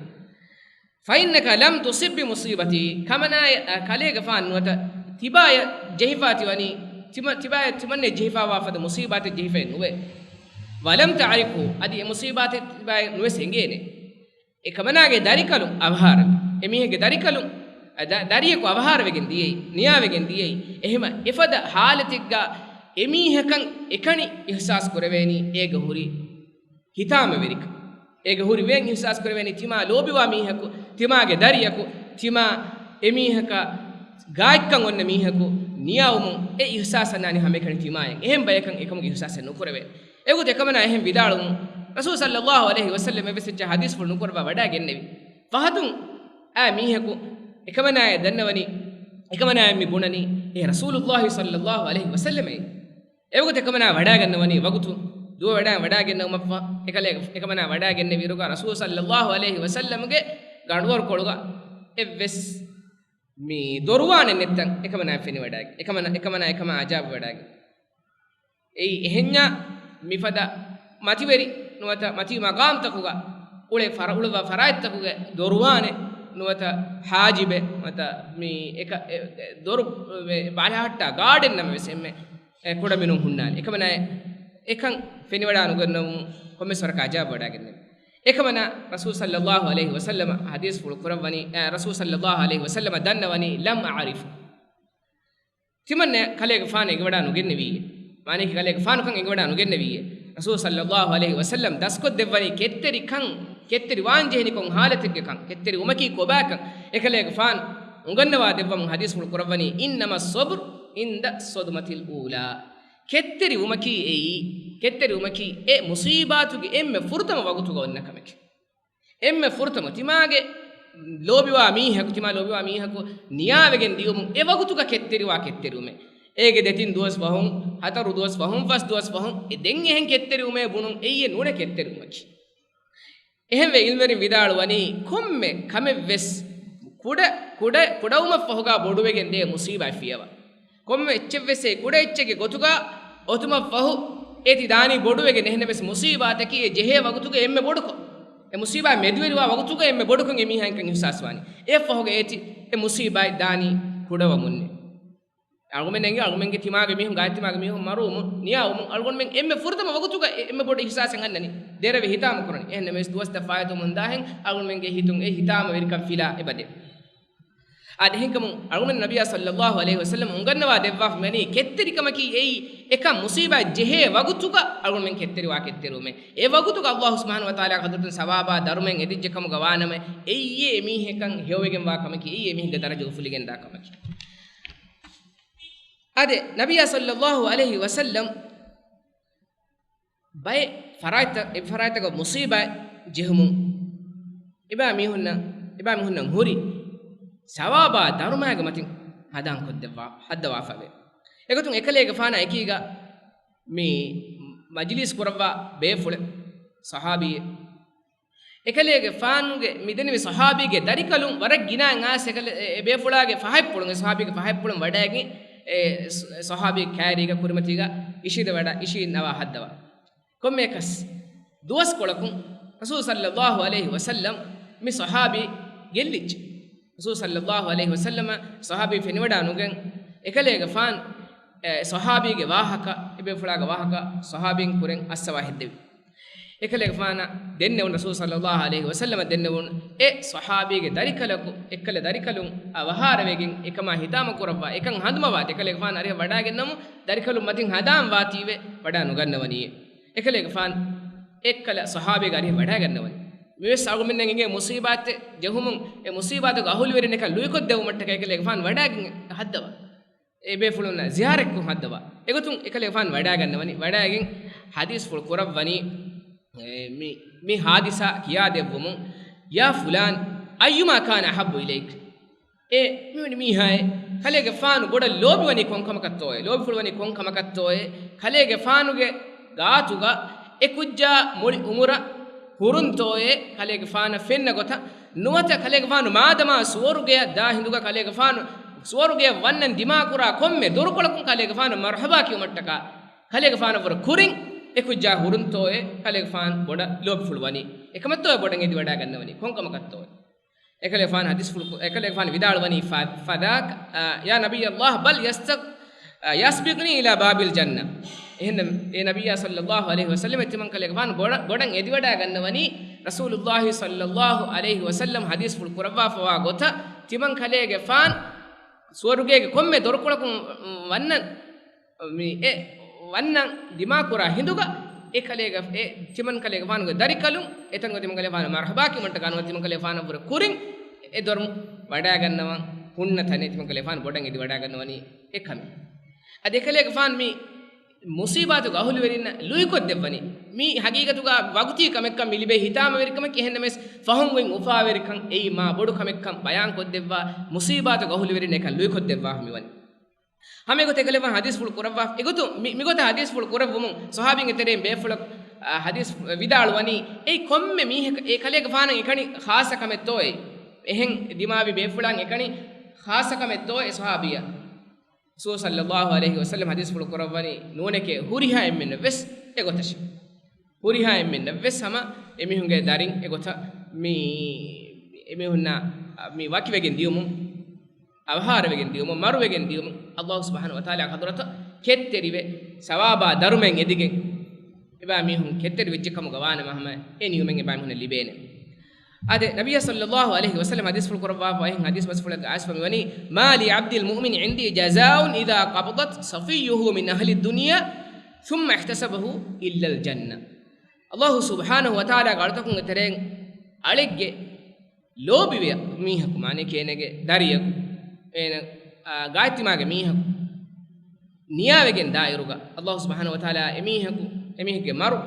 فإنك لم تصب بمصيبتي، ކަމަނާޔަށް، އަ، ކަލޭގެފާން ނުވަތަ ތިބާޔަށް ޖެހިފާ ތިވަނީ، ތިމަ-، ތިބާޔަށް ތިމަންނެ ޖެހިފާވާ ފަދަ މުޞީބާތެއް ޖެހިފައެއް ނުވޭ. ولم تعرفه، އަދި އެ މުޞީބާތެއް ތިބާޔަށް ނުވެސް އެނގޭނެ. އެކަމަނާގެ ދަރިކަލުން އަވަހާރަވި. އެމީހެއްގެ ދަރިކަލުން، އަ، ދަ-، ދަރިޔަކު އަވަހާރަވެގެން ދިޔައީ، ނިޔާވެގެން ދިޔައީ. އެހެމަ އެފަދަ ހާލަތެއްގަ އެމީހަކަށް އެކަނި އިޙްސާސް ކުރެވޭނީ އޭގަ ހުރި ހިތާމަވެރިކަން. އޭގަ ހުރި ވޭން އިޙްސާސް ކުރެވޭނީ ތިމާ ލޯބިވާ މީހަކު، ތިމާގެ ދަރިޔަކު، ތިމާ އެމީހަކަށް ގާތްކަން އޮންނަ މީހަކު ނިޔާވުމުން އެ އިޙްސާސް އަންނާނީ ހަމައެކަނި ތިމާޔަށް. އެހެން ބަޔަކަށް އެކަމުގެ އިޙްސާސެއް ނުކުރެވޭ. އެގޮތަށް އެކަމަނާ އެހެން ވިދާޅުވުމުން ރަސޫލު ޞައްލައްލާހު ޢަލައިހި ވަސައްލަމް އެއްވެސް އެއްޗެއް ޙަދީޘްފުޅު ނުކުރައްވާ ވަޑައިގެންނެވި. ފަހަތުން އާ މީހަކު އެކަމަނާޔަށް ދަންނަވަނީ، އެކަމަނާޔަށް މި ބުނަނީ، އޭ ރަސޫލުއްލާހި ޞައްލައްލާހު ޢަލައިހި ވަސައްލަމޭ. އެވަގުތު އެކަމަނާ ވަޑައިގަންނަވަނީ ވަގުތު ދުވަވަޑައި ވަޑައިގެންނެވުމަށްފަހު، އެކަލޭ-، އެކަމަނާ ވަޑައިގެންނެވިއިރުގަ ރަސޫލު ޞައްލައްލާހު ޢަލައިހި ވަސައްލަމްގެ ގަނޑުވަރުކޮޅުގަ އެއްވެސް މި ދޮރުވާނެއް ނެތްތަން އެކަމަނާ ފެނިވަޑައިގެން، އެކަމަނާ، އެކަމަނާ އެކަމާ އަޖާބުވެވަޑައިގެން. އެއީ އެހެންޏާ މިފަދަ މަތިވެރި ނުވަތަ މަތީ މަގާމްތަކުގަ އުޅޭ ފަރ-، އުޅުއްވާ ފަރާތްތަކުގެ ދޮރުވާނެ، ނުވަތަ ހާޖިބެއް، ނުވަތަ މި އެކަ-، އެ-، އެ-، ދޮރު ވެ-، ބަލަހައްޓާ ގާޑެއް ނަމަވެސް އެންމެ، އެ، ކުޑަމިނުން ހުންނާނެ. އެކަމަނާއެ އެކަން ފެނިވަޑާ ނުގަންނަވުމުން ކޮންމެސް ވަރަކަށް އަޖައިބު ވަޑާގެންނެވި. އެކަމަނާ ރަސޫލު ޞައްލައްލާހު ޢަލައިހި ވަސައްލަމަ ޙަދީޘްފުޅު ކުރައްވަނީ، އަ، ރަސޫލު ޞައްލައްލާހު ޢަލައިހި ވަސައްލަމަ ދަންނަވަނީ، "لم أعرف." ތިމަންނަ ކަލޭގެފާނު އެނގިވަޑާ ނުގެންނެވީއޭ. މާނައަކީ ކަލޭގެފާނުކަން އެނގިވަޑާ ނުގެންނެވީއޭ. ރަސޫލު ޞައްލައްލާހު ޢަލައިހި ވަސައްލަމަ ދަސްކޮށްދެއްވަނީ ކެތްތެރިކަން، ކެތްތެރިވާން ޖެހެނީ ކޮން ޙާލަތެއްގެކަން، ކެތްތެރިވުމަކީ ކޮބާކަން އެކަލޭގެފާނު އުނގަންނަވާ ދެއްވަމުން ޙަދީޘްފުޅު ކުރައްވަނީ، "إنما الصبر عند الصدمة الأولى." ކެތްތެރިވުމަކީ އެއީ، ކެތްތެރިވުމަކީ އެ މުޞީބާތުގެ އެންމެ ފުރަތަމަ ވަގުތުގަ އޮންނަ ކަމެކޭ. އެންމެ ފުރަތަމަ ތިމާގެ ލޯބިވާ މީހަކު، ތިމާ ލޯބިވާ މީހަކު ނިޔާވެގެން ދިޔުމުން އެ ވަގުތުގަ ކެތްތެރިވާ ކެތްތެރިވުމޭ. އޭގެ ދެތިން ދުވަސް ފަހުން، ހަތަރު ދުވަސް ފަހުން، ފަސް ދުވަސް ފަހުން، އެ ދެން އެހެން ކެތްތެރިވުމޭ ބުނުން އެއީ ނޫނޭ ކެތްތެރިވުމަކީ. އެހެންވެ އިލްމުވެރިން ވިދާޅުވަނީ، ކޮންމެ ކަމެއްވެސް ކުޑަ، ކުޑަ، ކުޑަވުމަށްފަހުގަ ބޮޑުވެގެން ދޭ މުޞީބާތް ފިޔަވާ. ކޮންމެ އެއްޗެއްވެސް އެ ކުޑަ އެއްޗެއްގެ ގޮތުގަ އޮތުމަށްފަހު އޭތި ދާނީ ބޮޑުވެގެން. އެހެންނަމަވެސް މުޞީބާތަކީ އެ ޖެހޭ ވަގުތުގަ އެންމެ ބޮޑުކޮށް، އެ މުޞީބާތް މެދުވެރިވާ ވަގުތުގަ އެންމެ ބޮޑުކޮށް އެ މީހާއަކަށް އިޙްސާސްވާނީ. އެއަށްފަހުގަ އޭތި އެ މުޞީބާތް ދާނީ ކުޑަވަމުންނޭ. އަޅުގަނޑުމެން އެނގޭ، އަޅުގަނޑުމެންގެ ތިމާގެ މީހުން، ގާތްތިމާގެ މީހުން މަރުވުމުން، ނިޔާވުމުން، އަޅުގަނޑުމެން އެންމެ ފުރަތަމަ ވަގުތުގަ އެ-، އެންމެ ބޮޑު އިޙްސާސެއް އަންނަނީ، ދެރަވެ ހިތާމަ ކުރަނީ. އެހެންނަމަވެސް ދުވަސްތައް ފާއިތުވަމުން ދާހެން އަޅުގަނޑުމެންގެ ހިތުން އެ ހިތާމަވެރިކަން ފިލާ އެބަދޭ. އާދެ، އެހެންކަމުން އަޅުގަނޑު ނަބިއްޔާ ޞައްލައްލާހު ޢަލައިހި ވަސައްލަމަ އުނގަންނަވާ ދެއްވާފަ މިވަނީ ކެތްތެރިކަމަކީ އެއީ، އެކަން މުޞީބާތް ޖެހޭ ވަގުތުގަ އަޅުގަނޑުމެން ކެތްތެރިވާ ކެތްތެރިވުމޭ. އެ ވަގުތުގަ ﷲ ސުބްޙާނަހޫ ވަތަޢާލާގެ ޙަޟްރަތުން ސަވާބާ ދަރުމައެއް އެދިއްޖެ ކަމުގަ ވާނަމަ، އެއީ އެ މީހެއްކަން ހެޔޮވެގެންވާ ކަމަކީ، އެއީ އެ މީހެއްގެ ދަރަޖަ އުފުލިގެންދާ ކަމަކީ. އާދެ، ނަބިއްޔާ ޞައްލައްލާހު ޢަލައިހި ވަސައްލަމަ ބައެއް ފަރާތްތައް، އެ ފަރާތްތަކަށް މުޞީބާތް ޖެހުމުން އެބައިމީހުންނަށް، އެބައިމީހުންނަށް ހުރި ސަވާބާ ދަރުމައިގެ މަތިން ހަނދާން ކޮށްދެއްވާ، ހައްދަވާފަވޭ. އެގޮތުން އެކަލޭގެފާނާ އެކީގަ މި މަޖިލީސް ކުރައްވާ ބޭފުޅެއް، ޞަޙާބީއެއް. އެކަލޭގެފާނުގެ މިދެންނެވި ޞަޙާބީގެ ދަރިކަލުން ވަރަށް ގިނައިން އައިސް އެކަލޭ-، އެ ބޭފުޅާގެ ފަހަތްޕުޅުން، އެ ޞަޙާބީގެ ފަހަތްޕުޅުން ވަޑައިގެން، އެ ޞަ-، ޞަޙާބީ ކައިރީގަ ކުރިމަތީގަ އިށީނދެވަޑަ-، އިށީނދަވާ ހައްދަވާ. ކޮންމެއަކަސް ދުވަސްކޮޅަކުން ރަސޫލު ޞައްލައްލާހު ޢަލައިހި ވަސައްލަމަ މި ޞަޙާބީ ގެއްލިއްޖެ. ރަސޫލު ޞައްލައްލާހު ޢަލައިހި ވަސައްލަމަ ޞަޙާބީ ފެނިވަޑާ ނުގެން އެކަލޭގެފާނު، އެ، ޞަޙާބީގެ ވާހަކަ، އެބޭފުޅާގެ ވާހަކަ ޞަޙާބީން ކުރެން އައްސަވާ ހެއްދެވި. އެކަލޭގެފާނަށް ދެންނެވުނު، ރަސޫލު ޞައްލައްލާހު ޢަލައިހި ވަސައްލަމަ ދެންނެވުނު އެ ޞަޙާބީގެ ދަރިކަލަކު، އެއްކަލަ ދަރިކަލުން އަވަހާރަވެގެން އެކަމާ ހިތާމަ ކުރައްވާ، އެކަން ހަނދުމަވާތި އެކަލޭގެފާނު އަރިހަށް ވަޑާގެންނަމު، ދަރިކަލުން މަތިން ހަނދާން ވާތީވެ ވަޑާ ނުގަންނަވަނީއޭ. އެކަލޭގެފާނު އެއްކަލަ ޞަޙާބީގެ އަރިހަށް ވަޑާގަންނަވަނީ. މިވެސް އަޅުގަނޑުމެންނަށް އެނގޭ މުޞީބާތެއް ޖެހުމުން، އެ މުޞީބާތުގެ އަހުލުވެރިންނަކަށް ލުއިކޮށްދެވުމަށްޓަކައި އެކަލޭގެފާނު ވަޑާގެން ހައްދަވާ. އެ ބޭފުޅުންނަށް ޒިޔާރަތްކޮށް ހައްދަވާ. އެގޮތުން އެކަލޭގެފާނު ވަޑާގަންނަވަނީ، ވަޑާގެން ޙަދީޘްފުޅު ކުރައްވަނީ، އެ، މި، މި ޙާދިސާ ކިޔާދެއްވުމުން، "يا فلان، أيما كان أحب إليك؟" އޭ މިވެނި މީހާއޭ، ކަލޭގެފާނު ބޮޑަށް ލޯބިވަނީ ކޮން ކަމަކަށްތޯއޭ؟ ލޯބިފުޅުވަނީ ކޮން ކަމަކަށްތޯއޭ؟ ކަލޭގެފާނުގެ ގާތުގަ އެ ކުއްޖާ މުޅި އުމުރަށް ހުރުންތޯއޭ ކަލޭގެފާނަށް ފެންނަ ގޮތަށް؟ ނުވަތަ ކަލޭގެފާނު މާދަމާ ސުވަރުގެއަށް ދާ ހިނދުގަ ކަލޭގެފާނު ސުވަރުގެއަށް ވަންނަން ދިމާކުރާ ކޮންމެ ދޮރުކޮޅަކުން ކަލޭގެފާނަށް މަރުޙަބާ ކިޔުމަށްޓަކާ ކަލޭގެފާނަށްވުރެ ކުރިން އެ ކުއްޖާ ހުރުންތޯއޭ؟ ކަލޭގެފާނު ބޮޑަށް ލޯބިފުޅުވަނީ އެކަމަށްތޯއޭ ބޮޑަށް އެދިވަޑާގަންނަވަނީ؟ ކޮންކަމަކަށްތޯއޭ؟ އެކަލޭގެފާނު ޙަދީޘްފުޅު، އެކަލޭގެފާނު ވިދާޅުވަނީ، ފަ-، فذاك، އާ، يا نبي الله، بل يستق-، އާ، يسبقني إلى باب الجنة. އެހެންނަމަ، އޭ ނަބިއްޔާ ޞައްލައްލާހު ޢަލައިހި ވަސައްލަމަ، ތިމަން ކަލޭގެފާނު ބޮޑަށް، ބޮޑަށް އެދިވަޑާގަންނަވަނީ، ރަސޫލުއްލާހި ޞައްލައްލާހު ޢަލައިހި ވަސައްލަމަ ޙަދީޘްފުޅު ކުރައްވާފަވާ ގޮތަށް، ތިމަން ކަލޭގެފާނު ސުވަރުގޭގެ ކޮންމެ ދޮރުކޮޅަކުން ވަންނަން، މި އެ ވަންނަން ދިމާކުރާ ހިނދުގަ އެ ކަލޭގެ، އެ ތިމަން ކަލޭގެފާނުގެ ދަރިކަލުން އެތަންގަ ތިމަން ކަލޭގެފާނަށް މަރުޙަބާ ކިޔުމަށްޓަކާ ނުވަތަ ތިމަން ކަލޭގެފާނަށްވުރެ ކުރިން އެ ދޮރުން ވަޑާގަންނަވަން ހުންނަ ތަނެއް ތިމަން ކަލޭގެފާނު ބޮޑަށް އެދިވަޑާގަންނަވަނީ އެކަމެއް. އަދި އެކަލޭގެފާނު މި މުޞީބާތުގެ އަހުލުވެރިންނަށް ލުއިކޮށްދެއްވަނީ. މީ ހަގީގަތުގަ ވަގުތީ ކަމެއްކަން މި ލިބޭ ހިތާމަވެރިކަމަކީ، އެހެންނަމަވެސް ފަހުން އޮތް އުފާވެރިކަން އެއީ މާ ބޮޑު ކަމެއްކަން ބަޔާންކޮށްދެއްވާ، މުޞީބާތުގެ އަހުލުވެރިން އެކަން ލުއިކޮށްދެއްވާފަ މިވަނީ. ހަމަ އެގޮތަށް އެކަލޭގެފާނު ޙަދީޘްފުޅު ކުރައްވާ، އެގޮތުން މި، މިގޮތަށް ޙަދީޘްފުޅު ކުރެއްވުމުން ޞަޙާބީންގެ ތެރެއިން ބޭފުޅަކު، އާ، ޙަދީޘް ވިދާޅުވަނީ، އެއީ ކޮންމެ މީހަކަށް އެ ކަލޭގެފާނަށް އެކަނި ޚާއްޞަ ކަމެއްތޯއޭ؟ އެހެން ދިމާވި ބޭފުޅާން އެކަނި ޚާއްޞަ ކަމެއްތޯއޭ ޞަޙާބީއަށް؟ ރަސޫލު ޞައްލައްލާހު ޢަލައިހި ވަސައްލަމަ ޙަދީޘްފުޅު ކުރައްވަނީ، ނޫނެކޭ، ހުރިހާ އެންމެންނަށް ވެސް އެގޮތަށޭ. ހުރިހާ އެންމެންނަށްވެސް ހަމަ އެމީހުންގެ ދަރިން އެގޮތަށް މި، އެމީހުންނާ މި ވަކިވެގެން ދިޔުމުން، އަވަހާރަވެގެން ދިޔުމުން، މަރުވެގެން ދިޔުމުން، އައްލާހު ސުބްޙާނަހު ވަތަޢާލާގެ ޙަޟްރަތަށް ކެތްތެރިވެ، ސަވާބާ ދަރުމައެއް އެދިގެން، އެބައިމީހުން ކެތްތެރިވެއްޖެ ކަމުގަ ވާނަމަ، ހަމަ އެ ނިޢުމަތް އެބައިމީހުންނަށް ލިބޭނެ. އާދެ، ނަބިއްޔާ ޞައްލައްލާހު ޢަލައިހި ވަސައްލަމަ ޙަދީޘްފުޅު ކުރައްވާފަ އެހެން ޙަދީޘް ބަސްފުޅެއްގަ އައިސްފަ މިވަނީ، "ما لعبد المؤمن عندي جزاء إذا قبضت صفيه من أهل الدنيا ثم احتسبه إلا الجنة." އައްލާހު ސުބްޙާނަހު ވަތަޢާލާގެ އަޅުތަކުންގެ ތެރެއިން އަޅެއްގެ ލޯބިވެ މީހަކު، މާނައަކީ އޭނަގެ ދަރިޔަކު، އޭނަ، އާ، ގާތްތިމާގެ މީހަކު، ނިޔާވެގެން ދާއިރުގަ، އައްލާހު ސުބްޙާނަހު ވަތަޢާލާ އެމީހަކު، އެމީހެއްގެ މަރު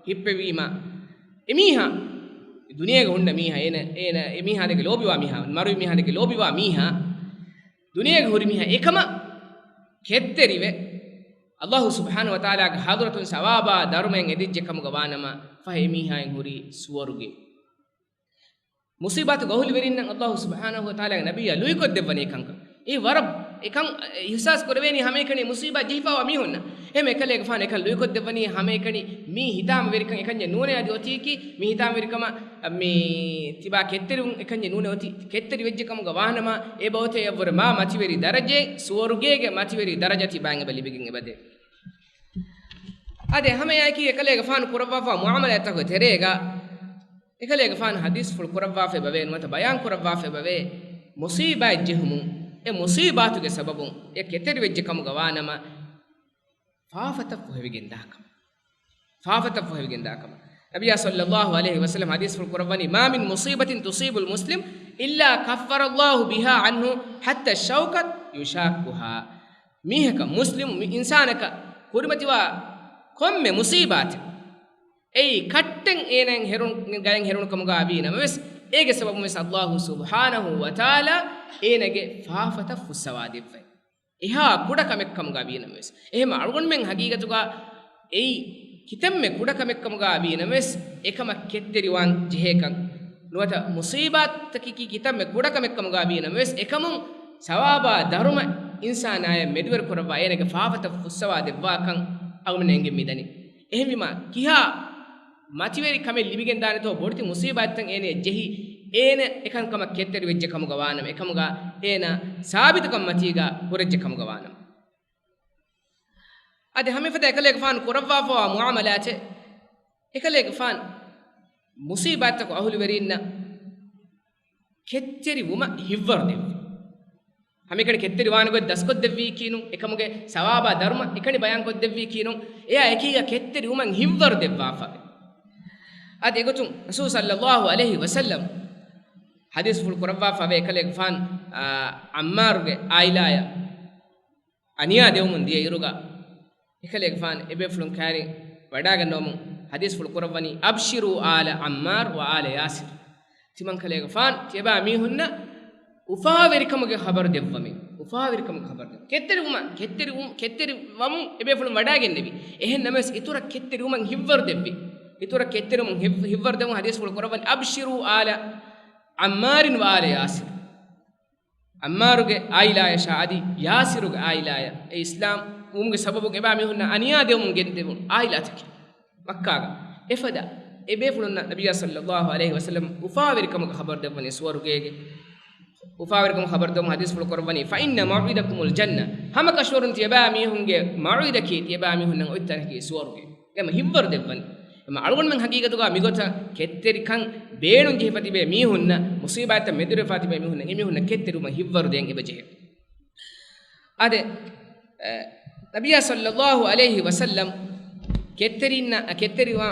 ހިއްޕެވީމަ، އެމީހާ ދުނިޔޭގަ ހުންނަ މީހާ، އޭނަ، އޭނަ، އެމީހާދެކެ ލޯބިވާ މީހާ، މަރުވި މީހާދެކެ ލޯބިވާ މީހާ، ދުނިޔޭގަ ހުރި މީހާ އެކަމަށް ކެތްތެރިވެ، އައްލާހު ސުބްޙާނަހު ވަތަޢާލާގެ ޙަޟްރަތުން ސަވާބާ ދަރުމައެއް އެދިއްޖެ ކަމުގަ ވާނަމަ، ފަހެ އެމީހާއިން ހުރީ ސުވަރުގެ. މުޞީބާތުގެ އަހުލުވެރިންނަށް އައްލާހު ސުބްޙާނަހު ވަތަޢާލާގެ ނަބިއްޔާ ލުއިކޮށްދެއްވަނީ ކަންކަން. އެ ވަރަށް އެކަން އިޙްސާސް ކުރެވޭނީ ހަމައެކަނި މުޞީބާތް ޖެހިފައިވާ މީހުންނަށް. އެހެން އެކަލޭގެފާނު އެކަން ލުއިކޮށްދެއްވަނީ ހަމައެކަނި މީ ހިތާމަވެރިކަން އެކަންޏެއް ނޫނޭ އަދި އޮތީކީ، މި ހިތާމަވެރިކަމަށް މި ތިބާ ކެތްތެރިވުން އެކަންޏެއް ނޫނޭ އޮތީ، ކެތްތެރިވެއްޖެ ކަމުގަ ވާނަމަ، އެބައޮތޭ އެއްވުރެ މާ މަތިވެރި ދަރަޖައެއް، ސުވަރުގޭގެ މަތިވެރި ދަރަޖަ ތިބާއިން އެބަ ލިބިގެން އެބަދޭ. އާދެ، ހަމައެއާއެކީ އެކަލޭގެފާނު ކުރައްވާފާ މުޢާމަލާތްތަކުގެ ތެރޭގަ، އެކަލޭގެފާނު ޙަދީޘްފުޅު ކުރައްވާފައި ބަވޭ، ނުވަތަ ބަޔާން ކުރައްވާފައި ބަވޭ، މުޞީބާތް ޖެހުމުން، އެ މުޞީބާތުގެ ސަބަބުން އެ ކެތެރިވެއްޖެ ކަމުގަ ވާނަމަ، ފާފަތައް ފޮހެވިގެން ދާކަމަށް. ފާފަތައް ފޮހެވިގެން ދާކަމަށް. ނަބިއްޔާ ޞައްލައްލާހު ޢަލައިހި ވަސައްލަމަ ޙަދީޘްފުޅު ކުރައްވަނީ، "ما من مصيبة تصيب المسلم إلا كفر الله بها عنه حتى الشوكة يشاكها." މީހަކަށް، މުސްލިމް މި އިންސާނަކަށް ކުރިމަތިވާ ކޮންމެ މުޞީބާތެއް، އެއީ ކައްޓެއް އޭނައަށް ހެރުނު، ގަޔަށް ހެރުނު ކަމުގަ ވީ ނަމަވެސް، އޭގެ ސަބަބުން ވެސް އައްލާހު ސުބްޙާނަހު ވަތަޢާލާ އޭނަގެ ފާފަތައް ފުއްސަވާ ދެއްވައި. އެހާ ކުޑަ ކަމެއް ކަމުގަ ވީ ނަމަވެސް، އެހެން އަޅުގަނޑުމެން ހަގީގަތުގަ އެއީ ކިތަންމެ ކުޑަ ކަމެއް ކަމުގަ ވީ ނަމަވެސް، އެކަމަށް ކެތްތެރިވާން ޖެހޭކަން، ނުވަތަ މުޞީބާތަކަކީ ކިތަންމެ ކުޑަ ކަމެއް ކަމުގަ ވީ ނަމަވެސް، އެކަމުން ސަވާބާ ދަރުމަ އިންސާނާޔަށް މެދުވެރި ކުރައްވާ އޭނަގެ ފާފަތައް ފުއްސަވާ ދެއްވާކަން އަޅުގަނޑަށް އެނގެން މިދަނީ. އެހެންވީމާ، ކިހާ މަތިވެރި ކަމެއް ލިބިގެން ދާނެތޯ، ބޮޑެތި މުޞީބާތްތައް އޭނަޔަށް ޖެހި، އޭނަ އެކަންކަމަށް ކެތްތެރިވެއްޖެ ކަމުގަ ވާނަމަ، އެކަމުގަ އޭނަ ސާބިތުކަން މަތީގަ ހުރެއްޖެ ކަމުގަ ވާނަމަ. އަދި ހަމައެފަދަ އެކަލޭގެފާނު ކުރައްވާފައިވާ މުޢާމަލާތެއް، އެކަލޭގެފާނު މުޞީބާތްތަކު އަހުލުވެރީންނަށް ކެތްތެރިވުމަށް ހިތްވަރު ދެއްވި. ހަމައެކަނި ކެތްތެރިވާނެ ގޮތް ދަސްކޮށްދެއްވީކީނު، އެކަމުގެ ސަވާބާ ދަރުމަ އެކަނި ބަޔާންކޮށްދެއްވީކީނު، އެއާ އެކީގަ ކެތްތެރިވުމަށް ހިތްވަރު ދެއްވާފަވޭ. އަދި އެގޮތުން ރަސޫލު ޞައްލައްލާހު ޢަލައިހި ވަސައްލަމަ ޙަދީޘްފުޅު ކުރައްވާފަވޭ، އެކަލޭގެފާނު، އާ، ޢައްމާރުގެ ޢާއިލާޔަށް އަނިޔާ ދެވުމުން ދިޔަ އިރުގަ، އެކަލޭގެފާނު އެބޭފުޅުން ކައިރިން ވަޑާގަންނަވަމުން ޙަދީޘްފުޅު ކުރައްވަނީ، "أبشروا آل عمار وآل ياسر." ތިމަންކަލޭގެފާނު ތިޔަބާ މީހުންނަށް އުފާވެރިކަމުގެ ޚަބަރު ދެއްވަމޭ. އުފާވެރިކަމުގެ ޚަބަރު ދެއްވަމޭ. ކެތްތެރިވުމަށް، ކެތްތެރިވު-، ކެތްތެރިވަމުން އެބޭފުޅުން ވަޑާގެންނެވި. އެހެން ނަމަވެސް، އިތުރަށް ކެތްތެރިވުމަށް ހިތްވަރު ދެއްވި. އިތުރަށް ކެތްތެރިވުމުން ހިތް-، ހިތްވަރު ދެއްވުން ޙަދީޘްފުޅު ކުރައްވަނީ، "أبشروا آل عمار وآل ياسر." ޢައްމާރުގެ ޢާއިލާޔަށާ އަދި ޔާސިރުގެ ޢާއިލާޔަށް، އެ އިސްލާމް ވުމުގެ ސަބަބުން އެބާ މީހުންނަށް އަނިޔާ ދެވުމުން ގެންދެވުނު ޢާއިލާތަކެއް މައްކާގަ. އެފަދަ އެބޭފުޅުންނަށް ނަބިއްޔާ ޞައްލައްލާހު ޢަލައިހި ވަސައްލަމަ އުފާވެރިކަމުގެ ޚަބަރު ދެއްވަނީ ސުވަރުގޭގެ. އުފާވެރިކަމުގެ ޚަބަރު ދެއްވުމުން ޙަދީޘްފުޅު ކުރައްވަނީ، "فإن موعدكم الجنة." ހަމަކަށަވަރުން ތިޔަބާ މީހުންގެ މައުޢިދަކީ، ތިޔަބާ މީހުންނަށް އޮތް ތަނަކީ ސުވަރުގޭ. އެމަ ހިތްވަރު ދެއްވަނީ. އެމަ އަޅުގަނޑުމެން ހަގީގަތުގަ މިގޮތަށް ކެތްތެރިކަން ބޭނުން ޖެހިފަ ތިބޭ މީހުންނަށް، މުޞީބާތަށް މެދުވެފަ ތިބޭ މީހުންނަށް، އެމީހުންނަށް ކެތްތެރިވުމަށް ހިތްވަރު ދޭން އެބަޖެހޭ. އާދެ، އެ، ނަބިއްޔާ ޞައްލައްލާހު ޢަލައިހި ވަސައްލަމަ ކެތްތެރިންނަށް، އަ، ކެތްތެރިވާ-،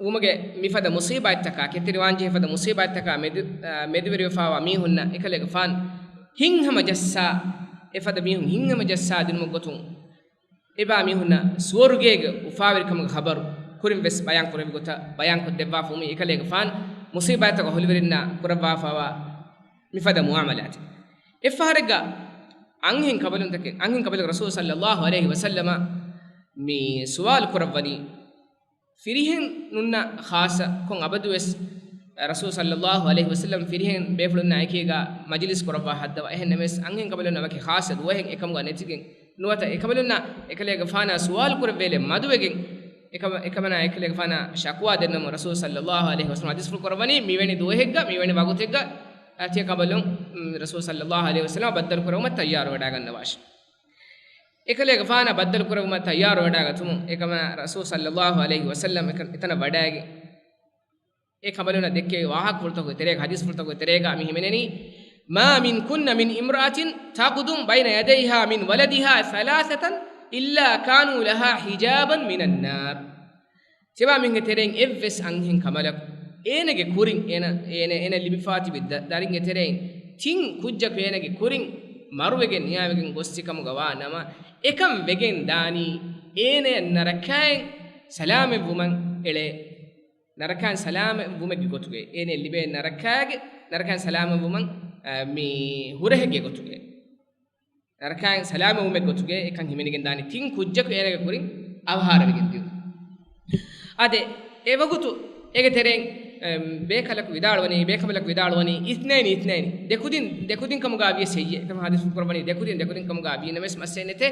ވުމުގެ މިފަދަ މުޞީބާތްތަކާ، ކެތްތެރިވާން ޖެހިފަދަ މުޞީބާތްތަކާ މެދު-، އަ، މެދުވެރިވެފައިވާ މީހުންނަށް އެކަލޭގެފާނު ހިތްހަމަޖައްސާ، އެފަދަ މީހުން ހިތްހަމަޖައްސާ ދިނުމުގެ ގޮތުން، އެބާ މީހުންނަށް ސުވަރުގޭގެ އުފާވެރިކަމުގެ ޚަބަރު ކުރިން ވެސް ބަޔާން ކުރެއްވި ގޮތަށް ބަޔާން ކޮށްދެއްވާފަ ވުމީ އެކަލޭގެފާނު މުޞީބާތްތަކުގެ އަހުލުވެރިންނާ ކުރައްވާފައިވާ މިފަދަ މުޢާމަލާތެއް. އެއްފަހަރެއްގަ އަންހެން ކަބަލުންތަކެއް، އަންހެން ކަބަލުން ރަސޫލު ޞައްލައްލާހު ޢަލައިހި ވަސައްލަމަ މި ސުވާލު ކުރައްވަނީ، ފިރިހެނުންނަށް ޚާއްޞަ ކޮން އަބަދުވެސް ރަސޫލު ޞައްލައްލާހު ޢަލައިހި ވަސައްލަމަ ފިރިހެން ބޭފުޅުންނާ އެކީގަ މަޖިލިސް ކުރައްވާ ހައްދަވާ. އެހެން ނަމަވެސް، އަންހެން ކަބަލުންނަށް ވަކި ޚާއްޞަ ދުވަހެއް އެކަމުގަ ނެތިގެން ނުވަތަ އެކަބަލުންނަށް އެކަލޭގެފާނާ ސުވާލު ކުރެއްވޭލެއް މަދުވެގެން، އެކަމަ-، އެކަމަނާ އެކަލޭގެފާނާ ޝަކުވާ ދެންނަމު ރަސޫލު ޞައްލަﷲު ޢަލައިހި ވަސައްލަމަ ޙަދީޘްފުޅު ކުރައްވަނީ، މިވެނި ދުވަހެއްގަ، މިވެނި ވަގުތެއްގަ، އަ، ތިޔަ ކަނބަލުން، މް، ރަސޫލު ޞައްލަﷲު ޢަލައިހި ވަސައްލަމަ ބައްދަލު ކުރެވުމަށް ތައްޔާރުވެވަޑައިގަންނަވާށި. އެކަލޭގެފާނާ ބައްދަލު ކުރެވުމަށް ތައްޔާރުވެވަޑައިގަތުމުން، އެކަމަ ރަސޫލު ޞައްލަﷲު ޢަލައިހި ވަސައްލަމަ އެކަ-، އެތަނަށް ވަޑައިގެން، އެ ކަނބަލުންނަށް ދެއްކެވި ވާހަކަފުޅުތަކުގެ ތެރޭގަ، ޙަދީޘްފުޅުތަކުގެ ތެރޭގަ މި ހިމެނެނީ، "ما منكن من امرأة تقدم بين يديها من ولدها ثلاثة إلا كانوا لها حجابا من النار." ތިބާ މީހުންގެ ތެރެއިން އެއްވެސް އަންހެން ކަނބަލަކު އޭނަގެ ކުރިން، އޭނަ، އޭނަ، އޭނަ ލިބިފާ ތިބި ދަ-، ދަރިންގެ ތެރެއިން ތިން ކުއްޖަކު އޭނަގެ ކުރިން މަރުވެގެން ނިޔާވެގެން ގޮއްސި ކަމުގަ ވާ ނަމަ، އެކަން ވެގެން ދާނީ އޭނަޔަށް ނަރަކައިން ސަލާމަތްވުމަށް އެޅޭ. ނަރަކައިން ސަލާމަތްވުމެއްގެ ގޮތުގައި، އޭނަ ލިބޭ ނަރަކައިގެ، ނަރަކައިން ސަލާމަތްވުމަށް، އަ، މި ހުރަހެއްގެ ގޮތުގައި. ނަރަކައިން ސަލާމަތްވުމެއް ގޮތުގައި އެކަން ހިމެނިގެން ދާނީ ތިން ކުއްޖަކު އޭނަގެ ކުރިން އަވަހާރަވެގެން ދިޔުން. އާދެ، އެ ވަގުތު އޭގެ ތެރެއިން، އެ، ބޭކަލަކު ވިދާޅުވަނީ، ބޭކަނބަލަކު ވިދާޅުވަނީ، "اثنين اثنين." ދެކުދިން، ދެކުދިން ކަމުގަ ވިޔަސް ހެއްޔޭ؟ އެކަމަ ޙަދީޘްފުޅު ކުރައްވަނީ ދެކުދިން، ދެކުދިން ކަމުގަ ވީ ނަމަވެސް މައްސަލައެއް ނެތޭ.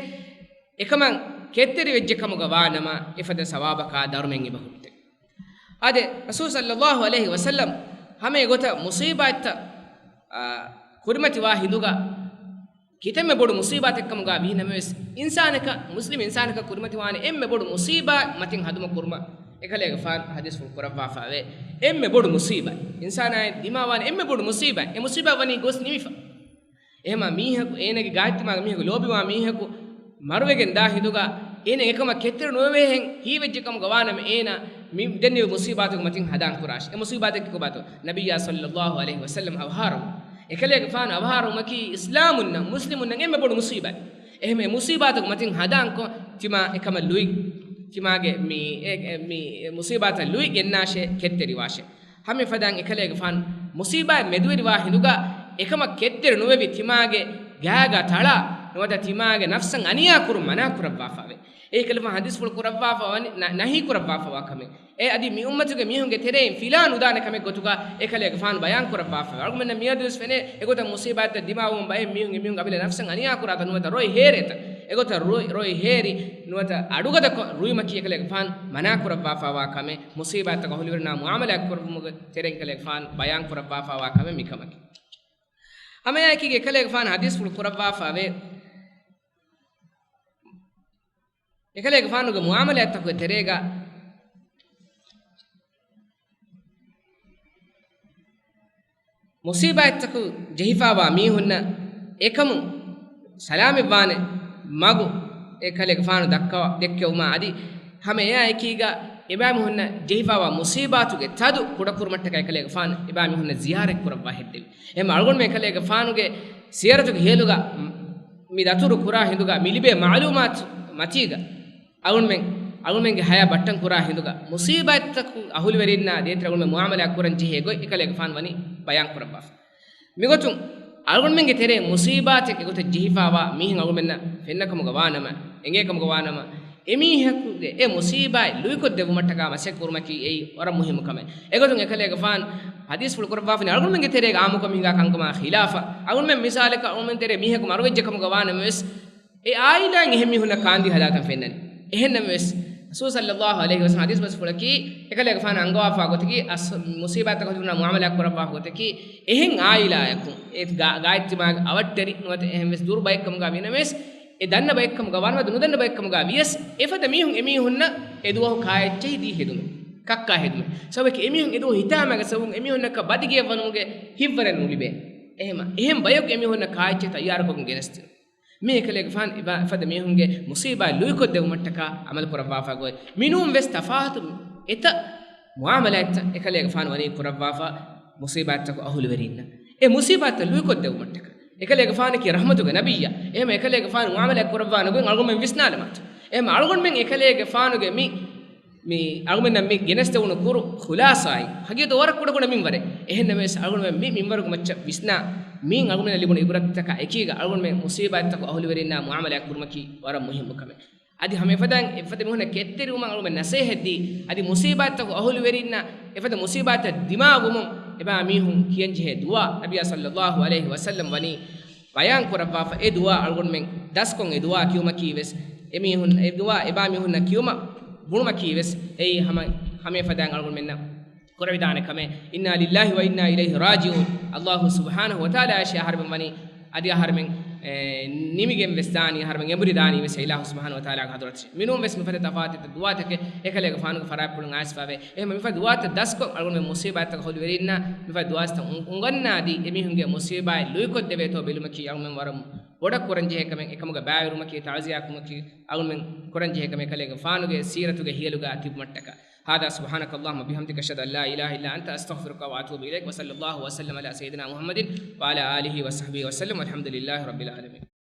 އެކަމަން ކެތްތެރިވެއްޖެ ކަމުގަ ވާ ނަމަ، އެފަދަ ސަވާބަކާ ދަރުމައެއް އެބަ ހުއްޓޭ. އާދެ، ރަސޫލު ޞައްލަﷲު ޢަލައިހި ވަސައްލަމް ހަމަ އެގޮތަށް މުޞީބާތްތައް، އާ، ކުރިމަތިވާ ހިނދުގަ ކިތަންމެ ބޮޑު މުޞީބާތެއް ކަމުގަ ވީ ނަމަވެސް، އިންސާނަކަށް، މުސްލިމް އިންސާނަކަށް ކުރިމަތިވާނެ އެންމެ ބޮޑު މުޞީބާތް މަތިން ހަދުމަށް ކުރުމަށް އެކަލޭގެފާނު ޙަދީޘްފުޅު ކުރައްވާފައިވޭ. އެންމެ ބޮޑު މުޞީބާތް، އިންސާނާއަށް ދިމާވާނެ އެންމެ ބޮޑު މުޞީބާތް، އެ މުޞީބާތް ވަނީ ގޮސް ނިމިފަ. އެހެމަ މީހަކު އޭނަގެ ގާތްތިމާގެ މީހަކު، ލޯބިވާ މީހަކު މަރުވެގެން ދާ ހިނދުގަ އޭނަ އެކަމަށް ކެތްތެރި ނުވެވޭހެން ހީވެއްޖެ ކަމުގަ ވާނަމަ، އޭނަ މި ދެންނެވި މުޞީބާތުގެ މަތިން ހަދާން ކުރާށި. އެ މުޞީބާތަކީ ކޮބާތޯ؟ ނަބިއްޔާ ޞައްލަﷲު ޢަލައިހި ވަސައްލަމް އަވަހާރަވުން. އެކަލޭގެފާނު އަވަހާރަވުމަކީ އިސްލާމުންނަށް، މުސްލިމުންނަށް އެންމެ ބޮޑު މުޞީބާތް. އެހެމަ އެ މުޞީބާތުގެ މަތިން ހަދާންކޮށް، ތިމާ އެކަމަށް ލުއި، ތިމާގެ މި، އެ، އެ، މި މުޞީބާތަށް ލުއި ގެންނާށޭ، ކެތްތެރިވާށޭ. ހަމަ އެފަދައިން އެކަލޭގެފާނު މުޞީބާތް މެދުވެރިވާ ހިނދުގަ އެކަމަށް ކެތްތެރި ނުވެވި ތިމާގެ ގާގަ ތަޅާ ނުވަތަ ތިމާގެ ނަފްސަށް އަނިޔާ ކުރުން މަނާ ކުރައްވާފަވޭ. އެކަލޭގެފާނު ޙަދީޘްފުޅު ކުރައްވާފަ ވަނީ، ނަ-، ނަހީ ކުރައްވާފަވާ ކަމެއް. އެ އަދި މި އުއްމަތުގެ މީހުންގެ ތެރެއިން ފިލާ ނުދާނެ ކަމެއް ގޮތުގަ އެކަލޭގެފާނު ބަޔާން ކުރައްވާފަ. އަޅުގަނޑުމެންނަށް މިއަދުވެސް ފެނޭ، އެގޮތަށް މުޞީބާތްތައް ދިމާވުމުން ބައެއް މީހުން އެމީހުން އަމިއްލަ ނަފްސަށް އަނިޔާ ކުރާތަން ނުވަތަ ރޮއި ހޭރޭތަން. އެގޮތަށް ރޮއި، ރޮއި ހޭރި ނުވަތަ އަޑުގަދަކޮށް ރުއިމަކީ އެކަލޭގެފާނު މަނާ ކުރައްވާފަވާ ކަމެއް، މުޞީބާތްތަކަށް އަހުލުވެރިންނާ މުޢާމަލާތް ކުރުމުގެ ތެރެއިން އެކަލޭގެފާނު ބަޔާން ކުރައްވާފަވާ ކަމެއް މިކަމަކީ. ހަމައެއާއެކީގަ އެކަލޭގެފާނު ޙަދީޘްފުޅު ކުރައްވާފަވޭ. އެކަލޭގެފާނުގެ މުޢާމަލާތްތަކުގެ ތެރޭގަ މުޞީބާތްތަކު ޖެހިފާވާ މީހުންނަށް އެކަމުން ސަލާމަތްވާނެ މަގު އެކަލޭގެފާނު ދައްކަވާ، ދެއްކެވުމާ އަދި ހަމަ އެއާ އެކީގަ އެބައިމީހުންނަށް ޖެހިފާވާ މުޞީބާތުގެ ތަދު ކުޑަކުރުމަށްޓަކައި އެކަލޭގެފާނު އެބައިމީހުންނަށް ޒިޔާރަތް ކުރައްވާ ހެއްދެވި. އެހެން އަޅުގަނޑުމެން އެކަލޭގެފާނުގެ ސީރަތުގެ ހިޔަލުގަ މި ދަތުރު ކުރާ ހިނދުގަ މި ލިބޭ މަޢުލޫމާތު މަތީގަ އަޅުންމެން، އަޅުންމެންގެ ހަޔާ ބައްޓަން ކުރާ ހިނދުގަ މުޞީބާތްތަކު އަހުލުވެރިންނާ ދޭތެރޭ އަޅުންމެން މުޢާމަލާ ކުރަން ޖެހޭ ގޮތް އެކަލޭގެފާނު ވަނީ ބަޔާން ކުރައްވާފަ. މިގޮތުން އަޅުގަނޑުމެންގެ ތެރޭ މުޞީބާތެއް އެގޮތަށް ޖެހިފާވާ މީހެއް އަޅުގަނޑުމެންނަށް ފެންނަ ކަމުގަ ވާ ނަމަ، އެނގޭ ކަމުގަ ވާ ނަމަ، އެމީހަކުގެ އެ މުޞީބާތް ލުއިކޮށްދެއްވުމަށްޓަކާ މަސައްކަތް ކުރުމަކީ އެއީ ވަރަށް މުހިއްމު ކަމެއް. އެގޮތުން އެކަލޭގެފާނު ޙަދީޘްފުޅު ކުރައްވާފަ ވަނީ އަޅުގަނޑުމެންގެ ތެރޭގަ ޢާއްމުކަމުން ހިނގާ ކަންކަމާ ޚިލާފަށް. އަޅުގަނޑުމެން މިސާލަކަށް އަޅުގަނޑުމެން ތެރޭ މީހަކު މަރުވެއްޖެ ކަމުގަ ވާ ނަމަވެސް، އެ ޢާއިލާއިން އެހެން މީހުންނަށް ކާންދީ ހަދާތަން ފެންނަނީ. އެހެން ނަމަވެސް، ރަސޫލު ޞައްލައްލާހު ޢަލައިހި ވަސައްލަމަ ޙަދީޘް ބަސްފުޅަކީ، އެކަލޭގެފާނު އަންގަވާފާ ގޮތަކީ، އަސް-، މުޞީބާތްތަކަށް ހުރި މުޢާމަލާތް ކުރައްވާ ގޮތަކީ، އެހެން ޢާއިލާއަކުން، އެ ގާ-، ގާތްތިމާގެ އަވަށްޓެރި ނުވަތަ އެހެން ވެސް ދުރު ބައެއްކަމުގަ ވީ ނަމަވެސް، އެ ދަންނަ ބައެއްކަމުގަ ވާނަމަ ނުދަންނަ ބައެއްކަމުގަ ވިޔަސް، އެފަދަ މީހުން އެމީހުންނަށް އެ ދުވަހު ކާއެއްޗެހި ދީ ހެދުމެއް، ކައްކާ ހެދުމެއް. ސަބަބަކީ އެމީހުން އެ ދުވަހު ހިތާމައިގެ ސަބަބުން އެމީހުންނަކަށް ބަދިގެޔަށް ވަނުމުގެ ހިތްވަރެއް ނުލިބޭ. އެހެމަ، އެހެން ބަޔަކު އެމީހުންނަށް ކާއެއްޗެއް ތައްޔާރުކޮށްގެން ގެނެސްދިނުން. މީ އެކަލޭގެފާނު އެބާ އެފަދަ މީހުންގެ މުޞީބާތް ލުއިކޮށްދެވުމަށްޓަކާ ޢަމަލު ކުރައްވާފަ ގޮތް. މިނޫން ވެސް ތަފާތު އެތައް މުޢާމަލާތްތައް އެކަލޭގެފާނު ވަނީ ކުރައްވާފަ މުޞީބާތްތަކު އަހުލުވެރީންނަށް. އެ މުޞީބާތްތައް ލުއިކޮށްދެވުމަށްޓަކާ. އެކަލޭގެފާނަކީ ރަޙްމަތުގެ ނަބިއްޔާ. އެހެމަ އެކަލޭގެފާނު މުޢާމަލާތް ކުރައްވާނެ ގޮތް އަޅުގަނޑުމެން ވިސްނާލަމާތު. އެހެމަ އަޅުގަނޑުމެން އެކަލޭގެފާނުގެ މި މި އަޅުގަނޑަށް މި ގެނެސްދެވުނު ކުރު ޚުލާޞާއިން ހަގީގަތު ވަރަށް ކުޑަކުޑަ މިންވަރެއް. އެހެން ނަމަވެސް އަޅުގަނޑުމެން މި މިންވަރުގެ މައްޗަށް ވިސްނާ މީން އަޅުގަނޑަށް ލިބުނު އިބްރަތްތަކާ އެކީގަ އަޅުގަނޑުމެން މުޞީބާތްތަކު އަހުލުވެރިންނާ މުޢާމަލާތް ކުރުމަކީ ވަރަށް މުހިއްމު ކަމެއް. އަދި ހަމަ އެފަދައިން އެފަދަ މީހުންނަށް ކެތްތެރިވުމަށް އަޅުގަނޑުމެން ނަސޭހަތްދީ، އަދި މުޞީބާތްތަކު އަހުލުވެރިންނަށް އެފަދަ މުޞީބާތްތައް ދިމާވުމުން އެބާ މީހުން ކިޔަންޖެހޭ ދުޢާ ނަބިއްޔާ ޞައްލައްލާހު ޢަލައިހި ވަސައްލަމަ ވަނީ ބަޔާން ކުރައްވާފަ. އެ ދުޢާ އަޅުގަނޑުމެން ދަސްކޮށް އެ ދުޢާ ކިޔުމަކީ ވެސް އެމީހުން، އެ ދުޢާ އެބާ މީހުންނަށް ކިޔުމަށް ބުނުމަކީ ވެސް އެއީ ހަމަ، ހަމަ އެފަދައިން އަޅުގަނޑުމެންނަށް ކުރެވިދާނެ ކަމެއް. إنا لله وإنا إليه راجعون. ﷲ ސުބްޙާނަހޫ ވަތަޢާލާ އަށޭ އަހަރެމެން ވަނީ، އަދި އަހަރެމެން، އެ، ނިމިގެން ވެސް ދާނީ، އަހަރެމެން އެނބުރި ދާނީ ވެސް އެ އިލާހު ސުބްޙާނަހޫ ވަތަޢާލާގެ ޙަޟްރަތަށް. މިނޫން ވެސް މިފަދަ ތަފާތު ދުޢާތަކެއް އެކަލޭގެފާނުގެ ފަރާތްޕުޅުން އައިސްފަވޭ. އެހެން މިފަދަ ދުޢާތައް ދަސްކޮށް، އަޅުގަނޑުމެން މުޞީބާތްތަކަށް ހޮލުވެރިންނާ މިފަދަ ދުޢާތައް އުނގަންނާދީ، އެމީހުންގެ މުޞީބާތް ލުއިކޮށްދެވޭތޯ ބެލުމަކީ އަޅުގަނޑުމެން ވަރަށް ބޮޑަށް ކުރަންޖެހޭ ކަމެއް. އެކަމުގަ ބައިވެރިވުމަކީ، ތަޢުޒިޔާކުރުމަކީ އަޅުމެން ކުރަންޖެހޭ ކަމެއް. އެކަލޭގެފާނުގެ ސީރަތުގެ ހިޔަލުގަ ތިބުމަށްޓަކާ. هذا سبحانك اللهم وبحمدك، أشهد أن لا إله إلا أنت، أستغفرك وأتوب إليك. وصلى الله وسلم على سيدنا محمد وعلى آله وصحبه وسلم، والحمد لله رب العالمين.